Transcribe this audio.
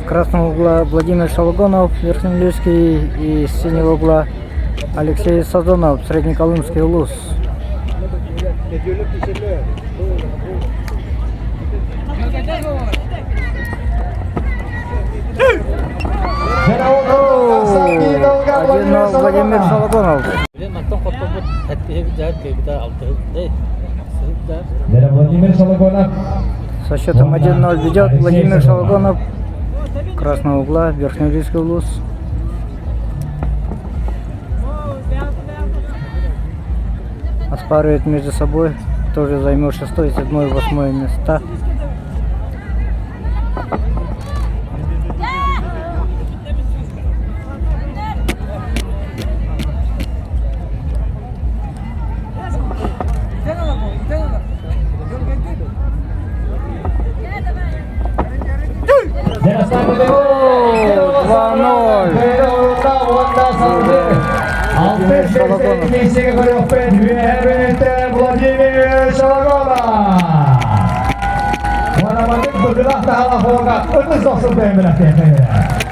В красном угла Владимир Шологонов, Верхнелюйский, и с синего угла Алексей Сазонов, Среднеколымский улус. Один Владимир Шологонов. Владимир Шологонов. Со счетом 1-0 ведет Владимир Шологонов. Красного угла, Верхнеуральский улус. Оспаривает между собой. Тоже займет 6, 7, 8 места. 2-0. Владимир Шологонов. Владимир Шологонов.